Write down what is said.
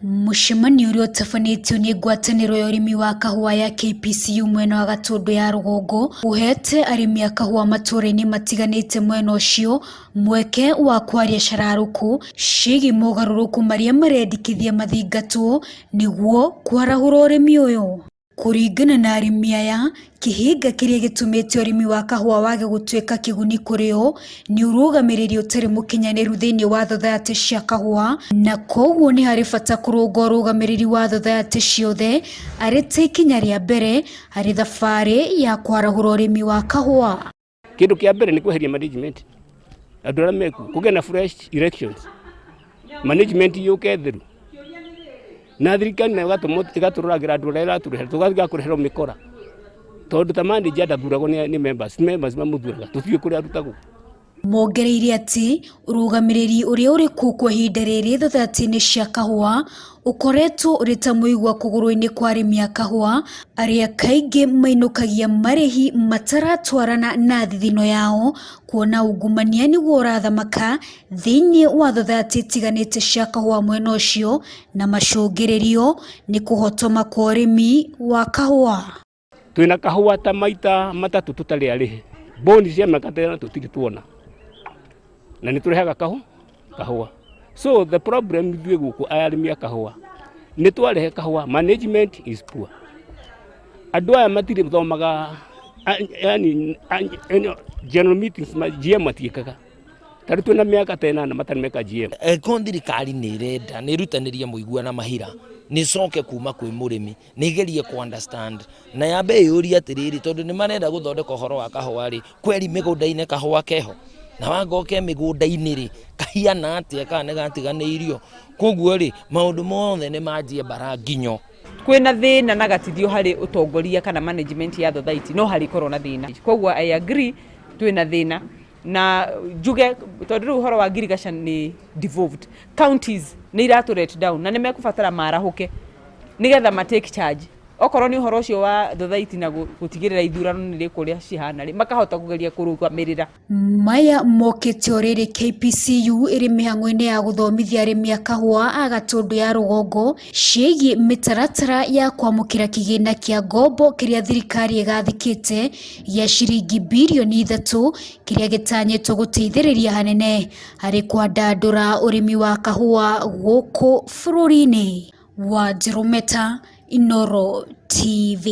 Mũcemanio ũrĩa ũtabanĩtio nĩ ngwatanĩro ya ũrĩmi wa kahũa ya KPCU mwena wa Gatũndũ ya rũgongo, ũhete arĩmi a kahũa matũra-inĩ matiganĩte mwena ũcio mweke wa kwaria cararũkũ ciĩgiĩ mogarũrũku marĩa marendekithia mathingatwo nĩguo kwarahũra ũrĩmi ũyũ. Kũringana na arĩmi aya, kĩhĩnga kĩrĩa gĩtũmĩte ũrĩmi wa kahũa wage gũtuĩka kĩguni kũrĩ o nĩ ũrũgamĩrĩri ũtarĩ mũkinyanĩru thĩinĩ wa thathaitĩ cia kahũa, na koguo nĩ harĩ bata kũrũnga ũrũgamĩrĩri wa thathaitĩ ciothe arĩ ta ikinya rĩa mbere harĩ thabarĩ ya kwarahũra ũrĩmi wa kahũa. Kĩndũ kĩa mbere nĩ kweheria management, andũ arĩa mekuo, kũgĩe na fresh elections, management yũke theru, na thirikari nayo ĩgatũroragĩra andũ arĩa ĩratũrehera, tũgatiga kũreherwo mĩkora, tondũ ta manager ndathuragwo nĩ members, members mamũthuraga, tũtiũĩ kũrĩa arutagwo. Mongereire atĩ ũrũgamĩrĩri ũrĩa ũrĩ kuo kwa ihinda rĩrĩ thathaitĩ-inĩ cia kahũa ũkoretwo ũrĩ ta mũigua kũgũrũ-inĩ kwa arĩmi a kahũa arĩa kaingĩ mainũkagia marĩhi mataratwarana na thithino yao kuona ungumania nĩguo ũrathamaka thĩinĩ wa thathaitĩ itiganĩte cia kahũa mwena ũcio na macũngĩrĩrio nĩ kũhotoma kwa ũrĩmi wa kahũa. Twĩna kahũa ta maita matatũ tũtarĩ arĩhe, boni cia mĩaka ta ĩna tũtirĩ tuona, na nĩ tũrehaga kahũa. So the problem ithuĩ gũkũ arĩmi a kahũa, nĩ twarehe kahũa, management is poor. Andũ aya matirĩ thomaga, yani general meetings GM matiĩkaga. Ta rĩu twĩna mĩaka ta ĩnana matarĩ meka GM. Angĩkorwo thirikari nĩ ĩrenda nĩ ĩrutanĩrie mũigua na mahira, nĩ ĩcoke kuma kwĩ mũrĩmi, nĩ ĩgerie kũ understand na yambe ĩyũrie atĩrĩrĩ, tondũ nĩ marenda gũthondeka ũhoro wa kahũa rĩ, kweri mĩgũnda-inĩ kahũa keho? Na wanga ke mĩgũnda-inĩ rĩ, kahiana atĩa kana nĩ gatiganĩirio? Koguo rĩ, maũndũ mothe nĩ manjie mbara nginyo. Kwĩna thĩna na gatithio harĩ ũtongoria kana management ya thothaiti, no harĩkorwo na thĩna. Koguo I agree twĩna thĩna na njuge tondũ rĩu ũhoro wa ngirigaca nĩ devolved counties nĩ iratũ let down na nĩ mekũbatara marahũke nĩgetha ma take charge okorwo nĩ ũhoro ũcio wa thothaiti na gũtigĩrĩra ithurano nĩ rĩkũrĩa cihana rĩ, makahota kũgeria kũrũgamĩrĩra. Maya mokĩte o rĩrĩ KPCU ĩrĩ mĩhang'o-inĩ ya gũthomithia arĩmi a kahũa a Gatũndũ ya rũgongo ciĩgiĩ mĩtaratara ya kwamũkĩra kĩgĩna kĩa ngombo kĩrĩa thirikari ĩgathĩkĩte gĩa ciringi birioni 3 kĩrĩa gĩtanyĩtwo gũteithĩrĩria hanene harĩ kwandandũra ũrĩmi wa kahũa gũkũ bũrũri-inĩ. Wanjirũ Meta, Inooro TV.